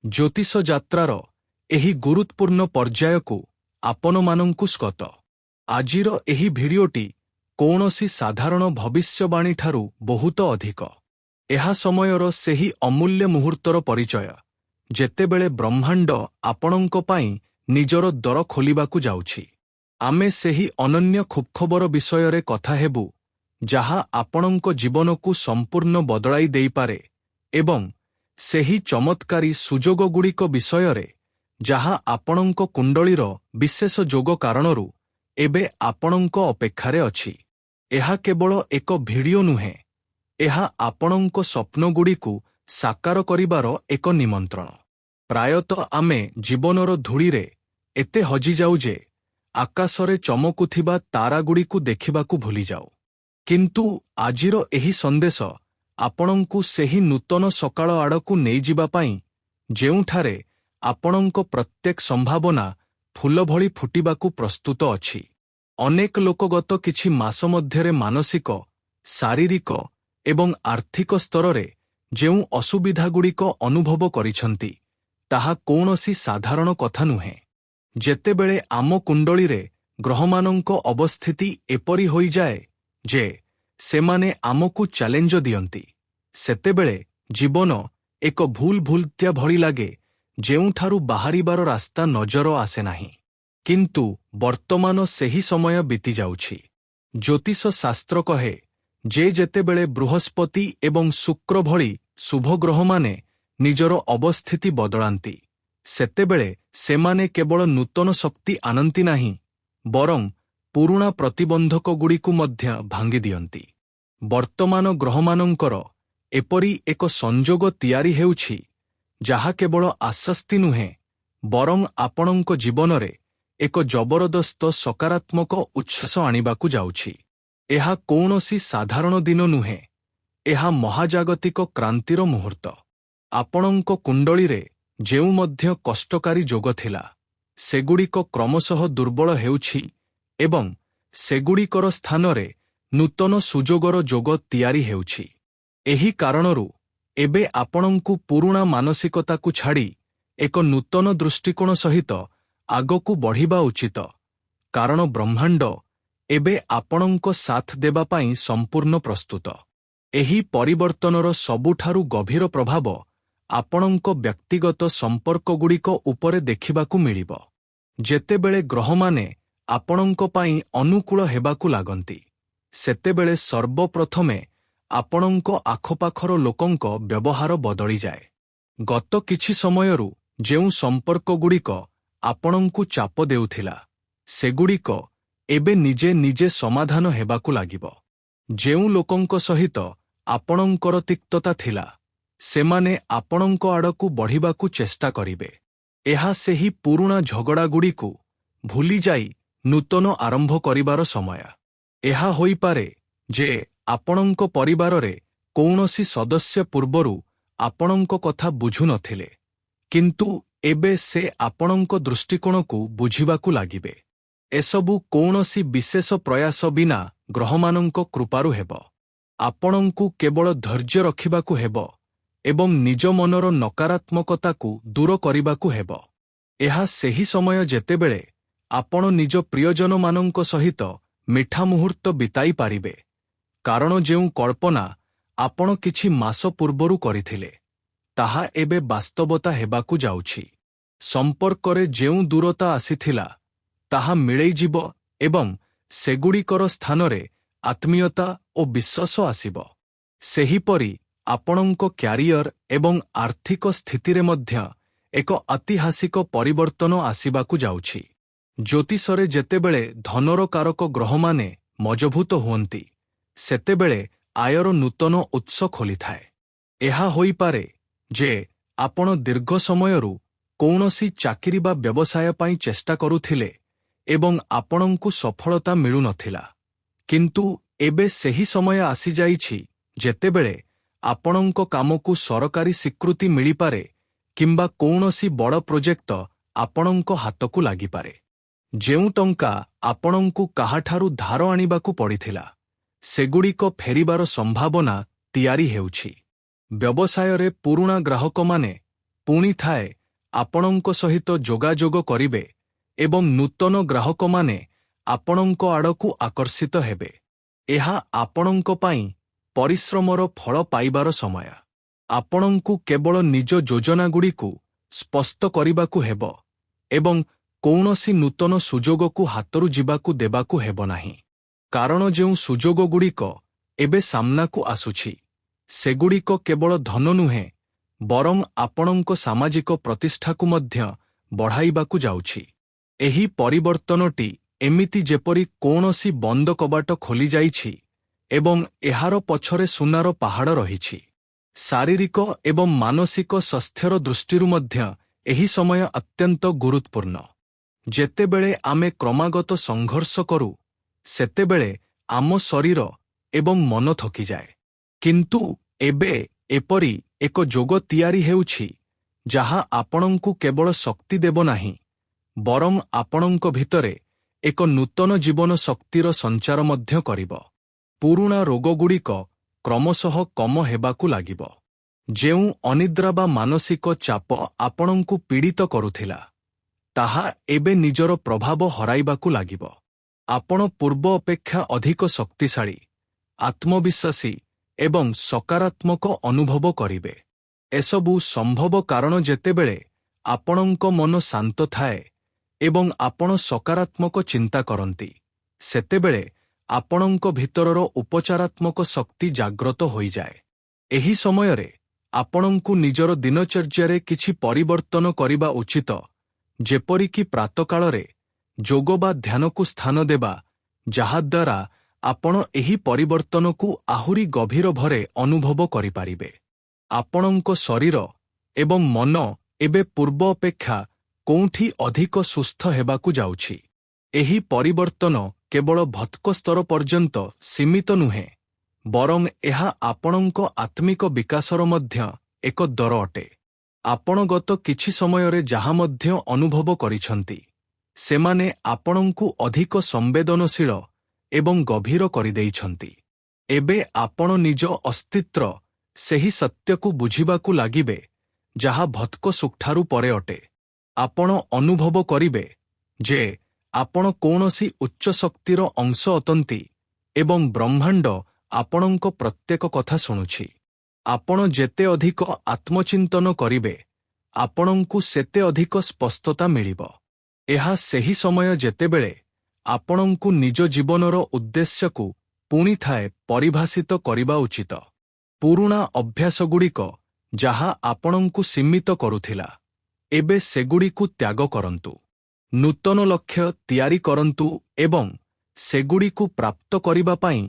ଜ୍ୟୋତିଷ ଯାତ୍ରାର ଏହି ଗୁରୁତ୍ୱପୂର୍ଣ୍ଣ ପର୍ଯ୍ୟାୟକୁ ଆପଣମାନଙ୍କୁ ସ୍ୱାଗତ। ଆଜିର ଏହି ଭିଡିଓଟି କୌଣସି ସାଧାରଣ ଭବିଷ୍ୟବାଣୀଠାରୁ ବହୁତ ଅଧିକ। ଏହା ସମୟର ସେହି ଅମୂଲ୍ୟ ମୁହୂର୍ତ୍ତର ପରିଚୟ, ଯେତେବେଳେ ବ୍ରହ୍ମାଣ୍ଡ ଆପଣଙ୍କ ପାଇଁ ନିଜର ଦ୍ୱାର ଖୋଲିବାକୁ ଯାଉଛି। ଆମେ ସେହି ଅନନ୍ୟ ଖୁବଖବର ବିଷୟରେ କଥା ହେବୁ, ଯାହା ଆପଣଙ୍କ ଜୀବନକୁ ସମ୍ପୂର୍ଣ୍ଣ ବଦଳାଇ ଦେଇପାରେ ଏବଂ ସେହି ଚମତ୍କାରୀ ସୁଯୋଗଗୁଡ଼ିକ ବିଷୟରେ, ଯାହା ଆପଣଙ୍କ କୁଣ୍ଡଳୀର ବିଶେଷ ଯୋଗ କାରଣରୁ ଏବେ ଆପଣଙ୍କ ଅପେକ୍ଷାରେ ଅଛି। ଏହା କେବଳ ଏକ ଭିଡିଓ ନୁହେଁ, ଏହା ଆପଣଙ୍କ ସ୍ୱପ୍ନଗୁଡ଼ିକୁ ସାକାର କରିବାର ଏକ ନିମନ୍ତ୍ରଣ। ପ୍ରାୟତଃ ଆମେ ଜୀବନର ଧୂଳିରେ ଏତେ ହଜିଯାଉ ଯେ ଆକାଶରେ ଚମକୁଥିବା ତାରାଗୁଡ଼ିକୁ ଦେଖିବାକୁ ଭୁଲିଯାଉ। କିନ୍ତୁ ଆଜିର ଏହି ସନ୍ଦେଶ ଆପଣଙ୍କୁ ସେହି ନୂତନ ସକାଳ ଆଡ଼କୁ ନେଇଯିବା ପାଇଁ, ଯେଉଁଠାରେ ଆପଣଙ୍କ ପ୍ରତ୍ୟେକ ସମ୍ଭାବନା ଫୁଲ ଭଳି ଫୁଟିବାକୁ ପ୍ରସ୍ତୁତ ଅଛି। ଅନେକ ଲୋକ ଗତ କିଛି ମାସ ମଧ୍ୟରେ ମାନସିକ, ଶାରୀରିକ ଏବଂ ଆର୍ଥିକ ସ୍ତରରେ ଯେଉଁ ଅସୁବିଧାଗୁଡ଼ିକ ଅନୁଭବ କରିଛନ୍ତି, ତାହା କୌଣସି ସାଧାରଣ କଥା ନୁହେଁ। ଯେତେବେଳେ ଆମ କୁଣ୍ଡଳୀରେ ଗ୍ରହମାନଙ୍କ ଅବସ୍ଥିତି ଏପରି ହୋଇଯାଏ ଯେ ସେମାନେ ଆମକୁ ଚ୍ୟାଲେଞ୍ଜ ଦିଅନ୍ତି, ସେତେବେଳେ ଜୀବନ ଏକ ଭୁଲ ଭୁଲତ୍ୟା ଭଳି ଲାଗେ, ଯେଉଁଠାରୁ ବାହାରିବାର ରାସ୍ତା ନଜର ଆସେ ନାହିଁ। କିନ୍ତୁ ବର୍ତ୍ତମାନ ସେହି ସମୟ ବିତିଯାଉଛି। ଜ୍ୟୋତିଷ ଶାସ୍ତ୍ର କହେ ଯେ ଯେତେବେଳେ ବୃହସ୍ପତି ଏବଂ ଶୁକ୍ର ଭଳି ଶୁଭ ଗ୍ରହମାନେ ନିଜର ଅବସ୍ଥିତି ବଦଳାନ୍ତି, ସେତେବେଳେ ସେମାନେ କେବଳ ନୂତନ ଶକ୍ତି ଆଣନ୍ତି ନାହିଁ, ବରଂ ପୁରୁଣା ପ୍ରତିବନ୍ଧକଗୁଡ଼ିକୁ ମଧ୍ୟ ଭାଙ୍ଗିଦିଅନ୍ତି। ବର୍ତ୍ତମାନ ଗ୍ରହମାନଙ୍କର ଏପରି ଏକ ସଂଯୋଗ ତିଆରି ହେଉଛି, ଯାହା କେବଳ ଆଶ୍ୱସ୍ତି ନୁହେଁ, ବରଂ ଆପଣଙ୍କ ଜୀବନରେ ଏକ ଜବରଦସ୍ତ ସକାରାତ୍ମକ ଉଚ୍ଛ୍ୱାସ ଆଣିବାକୁ ଯାଉଛି। ଏହା କୌଣସି ସାଧାରଣ ଦିନ ନୁହେଁ, ଏହା ମହାଜାଗତିକ କ୍ରାନ୍ତିର ମୁହୂର୍ତ୍ତ। ଆପଣଙ୍କ କୁଣ୍ଡଳୀରେ ଯେଉଁ ମଧ୍ୟ କଷ୍ଟକାରୀ ଯୋଗ ଥିଲା, ସେଗୁଡ଼ିକ କ୍ରମଶଃ ଦୁର୍ବଳ ହେଉଛି ଏବଂ ସେଗୁଡ଼ିକର ସ୍ଥାନରେ ନୂତନ ସୁଯୋଗର ଯୋଗ ତିଆରି ହେଉଛି। ଏହି କାରଣରୁ ଏବେ ଆପଣଙ୍କୁ ପୁରୁଣା ମାନସିକତାକୁ ଛାଡ଼ି ଏକ ନୂତନ ଦୃଷ୍ଟିକୋଣ ସହିତ ଆଗକୁ ବଢ଼ିବା ଉଚିତ, କାରଣ ବ୍ରହ୍ମାଣ୍ଡ ଏବେ ଆପଣଙ୍କ ସାଥ ଦେବା ପାଇଁ ସମ୍ପୂର୍ଣ୍ଣ ପ୍ରସ୍ତୁତ। ଏହି ପରିବର୍ତ୍ତନର ସବୁଠାରୁ ଗଭୀର ପ୍ରଭାବ ଆପଣଙ୍କ ବ୍ୟକ୍ତିଗତ ସମ୍ପର୍କଗୁଡ଼ିକ ଉପରେ ଦେଖିବାକୁ ମିଳିବ। ଯେତେବେଳେ ଗ୍ରହମାନେ ଆପଣଙ୍କ ପାଇଁ ଅନୁକୂଳ ହେବାକୁ ଲାଗନ୍ତି, ସେତେବେଳେ ସର୍ବପ୍ରଥମେ ଆପଣଙ୍କ ଆଖପାଖର ଲୋକଙ୍କ ବ୍ୟବହାର ବଦଳିଯାଏ। ଗତ କିଛି ସମୟରୁ ଯେଉଁ ସମ୍ପର୍କଗୁଡ଼ିକ ଆପଣଙ୍କୁ ଚାପ ଦେଉଥିଲା, ସେଗୁଡ଼ିକ ଏବେ ନିଜେ ନିଜେ ସମାଧାନ ହେବାକୁ ଲାଗିବ। ଯେଉଁ ଲୋକଙ୍କ ସହିତ ଆପଣଙ୍କର ତିକ୍ତତା ଥିଲା, ସେମାନେ ଆପଣଙ୍କ ଆଡ଼କୁ ବଢ଼ିବାକୁ ଚେଷ୍ଟା କରିବେ। ଏହା ସେହି ପୁରୁଣା ଝଗଡ଼ାଗୁଡ଼ିକୁ ଭୁଲିଯାଇ ନୂତନ ଆରମ୍ଭ କରିବାର ସମୟ। ଏହା ହୋଇପାରେ ଯେ ଆପଣଙ୍କ ପରିବାରରେ କୌଣସି ସଦସ୍ୟ ପୂର୍ବରୁ ଆପଣଙ୍କ କଥା ବୁଝୁନଥିଲେ, କିନ୍ତୁ ଏବେ ସେ ଆପଣଙ୍କ ଦୃଷ୍ଟିକୋଣକୁ ବୁଝିବାକୁ ଲାଗିବେ। ଏସବୁ କୌଣସି ବିଶେଷ ପ୍ରୟାସ ବିନା ଗ୍ରହମାନଙ୍କ କୃପାରୁ ହେବ। ଆପଣଙ୍କୁ କେବଳ ଧୈର୍ଯ୍ୟ ରଖିବାକୁ ହେବ ଏବଂ ନିଜ ମନର ନକାରାତ୍ମକତାକୁ ଦୂର କରିବାକୁ ହେବ। ଏହା ସେହି ସମୟ ଯେତେବେଳେ ଆପଣ ନିଜ ପ୍ରିୟଜନମାନଙ୍କ ସହିତ ମିଠା ମୁହୂର୍ତ୍ତ ବିତାଇ ପାରିବେ, କାରଣ ଯେଉଁ କଳ୍ପନା ଆପଣ କିଛି ମାସ ପୂର୍ବରୁ କରିଥିଲେ, ତାହା ଏବେ ବାସ୍ତବତା ହେବାକୁ ଯାଉଛି। ସମ୍ପର୍କରେ ଯେଉଁ ଦୂରତା ଆସିଥିଲା, ତାହା ମିଳେଇଯିବ ଏବଂ ସେଗୁଡ଼ିକର ସ୍ଥାନରେ ଆତ୍ମୀୟତା ଓ ବିଶ୍ୱାସ ଆସିବ। ସେହିପରି ଆପଣଙ୍କ କ୍ୟାରିୟର ଏବଂ ଆର୍ଥିକ ସ୍ଥିତିରେ ମଧ୍ୟ ଏକ ଐତିହାସିକ ପରିବର୍ତ୍ତନ ଆସିବାକୁ ଯାଉଛି। ଜ୍ୟୋତିଷରେ ଯେତେବେଳେ ଧନର କାରକ ଗ୍ରହମାନେ ମଜଭୁତ ହୁଅନ୍ତି, ସେତେବେଳେ ଆୟର ନୂତନ ଉତ୍ସ ଖୋଲିଥାଏ। ଏହା ହୋଇପାରେ ଯେ ଆପଣ ଦୀର୍ଘ ସମୟରୁ କୌଣସି ଚାକିରି ବା ବ୍ୟବସାୟ ପାଇଁ ଚେଷ୍ଟା କରୁଥିଲେ ଏବଂ ଆପଣଙ୍କୁ ସଫଳତା ମିଳୁନଥିଲା। କିନ୍ତୁ ଏବେ ସେହି ସମୟ ଆସିଯାଇଛି ଯେତେବେଳେ ଆପଣଙ୍କ କାମକୁ ସରକାରୀ ସ୍ୱୀକୃତି ମିଳିପାରେ କିମ୍ବା କୌଣସି ବଡ଼ ପ୍ରୋଜେକ୍ଟ ଆପଣଙ୍କ ହାତକୁ ଲାଗିପାରେ। ଯେଉଁ ଟଙ୍କା ଆପଣଙ୍କୁ କାହାଠାରୁ ଧାର ଆଣିବାକୁ ପଡ଼ିଥିଲା, ସେଗୁଡ଼ିକ ଫେରିବାର ସମ୍ଭାବନା ତିଆରି ହେଉଛି। ବ୍ୟବସାୟରେ ପୁରୁଣା ଗ୍ରାହକମାନେ ପୁଣି ଥାଏ ଆପଣଙ୍କ ସହିତ ଯୋଗାଯୋଗ କରିବେ ଏବଂ ନୂତନ ଗ୍ରାହକମାନେ ଆପଣଙ୍କ ଆଡ଼କୁ ଆକର୍ଷିତ ହେବେ। ଏହା ଆପଣଙ୍କ ପାଇଁ ପରିଶ୍ରମର ଫଳ ପାଇବାର ସମୟ। ଆପଣଙ୍କୁ କେବଳ ନିଜ ଯୋଜନାଗୁଡ଼ିକୁ ସ୍ପଷ୍ଟ କରିବାକୁ ହେବ ଏବଂ କୌଣସି ନୂତନ ସୁଯୋଗକୁ ହାତରୁ ଯିବାକୁ ଦେବାକୁ ହେବ ନାହିଁ। କାରଣ ଯେଉଁ ସୁଯୋଗଗୁଡ଼ିକ ଏବେ ସାମ୍ନାକୁ ଆସୁଛି, ସେଗୁଡ଼ିକ କେବଳ ଧନ ନୁହେଁ, ବରଂ ଆପଣଙ୍କ ସାମାଜିକ ପ୍ରତିଷ୍ଠାକୁ ମଧ୍ୟ ବଢ଼ାଇବାକୁ ଯାଉଛି। ଏହି ପରିବର୍ତ୍ତନଟି ଏମିତି ଯେପରି କୌଣସି ବନ୍ଦ କବାଟ ଖୋଲିଯାଇଛି ଏବଂ ଏହାର ପଛରେ ସୁନାର ପାହାଡ଼ ରହିଛି। ଶାରୀରିକ ଏବଂ ମାନସିକ ସ୍ୱାସ୍ଥ୍ୟର ଦୃଷ୍ଟିରୁ ମଧ୍ୟ ଏହି ସମୟ ଅତ୍ୟନ୍ତ ଗୁରୁତ୍ୱପୂର୍ଣ୍ଣ। ଯେତେବେଳେ ଆମେ କ୍ରମାଗତ ସଂଘର୍ଷ କରୁ, ସେତେବେଳେ ଆମ ଶରୀର ଏବଂ ମନ ଥକିଯାଏ। କିନ୍ତୁ ଏବେ ଏପରି ଏକ ଯୋଗ ତିଆରି ହେଉଛି, ଯାହା ଆପଣଙ୍କୁ କେବଳ ଶକ୍ତି ଦେବ ନାହିଁ, ବରଂ ଆପଣଙ୍କ ଭିତରେ ଏକ ନୂତନ ଜୀବନ ଶକ୍ତିର ସଞ୍ଚାର ମଧ୍ୟ କରିବ। ପୁରୁଣା ରୋଗଗୁଡ଼ିକ କ୍ରମଶଃ କମ ହେବାକୁ ଲାଗିବ। ଯେଉଁ ଅନିଦ୍ରା ବା ମାନସିକ ଚାପ ଆପଣଙ୍କୁ ପୀଡ଼ିତ କରୁଥିଲା, ତାହା ଏବେ ନିଜର ପ୍ରଭାବ ହରାଇବାକୁ ଲାଗିବ। ଆପଣ ପୂର୍ବ ଅପେକ୍ଷା ଅଧିକ ଶକ୍ତିଶାଳୀ, ଆତ୍ମବିଶ୍ୱାସୀ ଏବଂ ସକାରାତ୍ମକ ଅନୁଭବ କରିବେ। ଏସବୁ ସମ୍ଭବ କାରଣ ଯେତେବେଳେ ଆପଣଙ୍କ ମନ ଶାନ୍ତ ଥାଏ ଏବଂ ଆପଣ ସକାରାତ୍ମକ ଚିନ୍ତା କରନ୍ତି, ସେତେବେଳେ ଆପଣଙ୍କ ଭିତରର ଉପଚାରାତ୍ମକ ଶକ୍ତି ଜାଗ୍ରତ ହୋଇଯାଏ। ଏହି ସମୟରେ ଆପଣଙ୍କୁ ନିଜର ଦିନଚର୍ଯ୍ୟାରେ କିଛି ପରିବର୍ତ୍ତନ କରିବା ଉଚିତ, ଯେପରିକି ପ୍ରାତଃକାଳରେ ଯୋଗ ବା ଧ୍ୟାନକୁ ସ୍ଥାନ ଦେବା, ଯାହାଦ୍ୱାରା ଆପଣ ଏହି ପରିବର୍ତ୍ତନକୁ ଆହୁରି ଗଭୀର ଭାବରେ ଅନୁଭବ କରିପାରିବେ। ଆପଣଙ୍କ ଶରୀର ଏବଂ ମନ ଏବେ ପୂର୍ବ ଅପେକ୍ଷା କୋଉଠି ଅଧିକ ସୁସ୍ଥ ହେବାକୁ ଯାଉଛି। ଏହି ପରିବର୍ତ୍ତନ କେବଳ ଭୌତିକ ସ୍ତର ପର୍ଯ୍ୟନ୍ତ ସୀମିତ ନୁହେଁ, ବରଂ ଏହା ଆପଣଙ୍କ ଆତ୍ମିକ ବିକାଶର ମଧ୍ୟ ଏକ ଦ୍ୱାର ଅଟେ। ଆପଣ ଗତ କିଛି ସମୟରେ ଯାହା ମଧ୍ୟ ଅନୁଭବ କରିଛନ୍ତି, ସେମାନେ ଆପଣଙ୍କୁ ଅଧିକ ସମ୍ବେଦନଶୀଳ ଏବଂ ଗଭୀର କରିଦେଇଛନ୍ତି। ଏବେ ଆପଣ ନିଜ ଅସ୍ତିତ୍ୱର ସେହି ସତ୍ୟକୁ ବୁଝିବାକୁ ଲାଗିବେ, ଯାହା ଭୌତିକ ସୁଖଠାରୁ ପରେ ଅଟେ। ଆପଣ ଅନୁଭବ କରିବେ ଯେ ଆପଣ କୌଣସି ଉଚ୍ଚ ଶକ୍ତିର ଅଂଶ ଅଟନ୍ତି ଏବଂ ବ୍ରହ୍ମାଣ୍ଡ ଆପଣଙ୍କ ପ୍ରତ୍ୟେକ କଥା ଶୁଣୁଛି। ଆପଣ ଯେତେ ଅଧିକ ଆତ୍ମଚିନ୍ତନ କରିବେ, ଆପଣଙ୍କୁ ସେତେ ଅଧିକ ସ୍ପଷ୍ଟତା ମିଳିବ। ଏହା ସେହି ସମୟ ଯେତେବେଳେ ଆପଣଙ୍କୁ ନିଜ ଜୀବନର ଉଦ୍ଦେଶ୍ୟକୁ ପୁଣିଥରେ ପରିଭାଷିତ କରିବା ଉଚିତ। ପୁରୁଣା ଅଭ୍ୟାସଗୁଡ଼ିକ ଯାହା ଆପଣଙ୍କୁ ସୀମିତ କରୁଥିଲା, ଏବେ ସେଗୁଡ଼ିକୁ ତ୍ୟାଗ କରନ୍ତୁ। ନୂତନ ଲକ୍ଷ୍ୟ ତିଆରି କରନ୍ତୁ ଏବଂ ସେଗୁଡ଼ିକୁ ପ୍ରାପ୍ତ କରିବା ପାଇଁ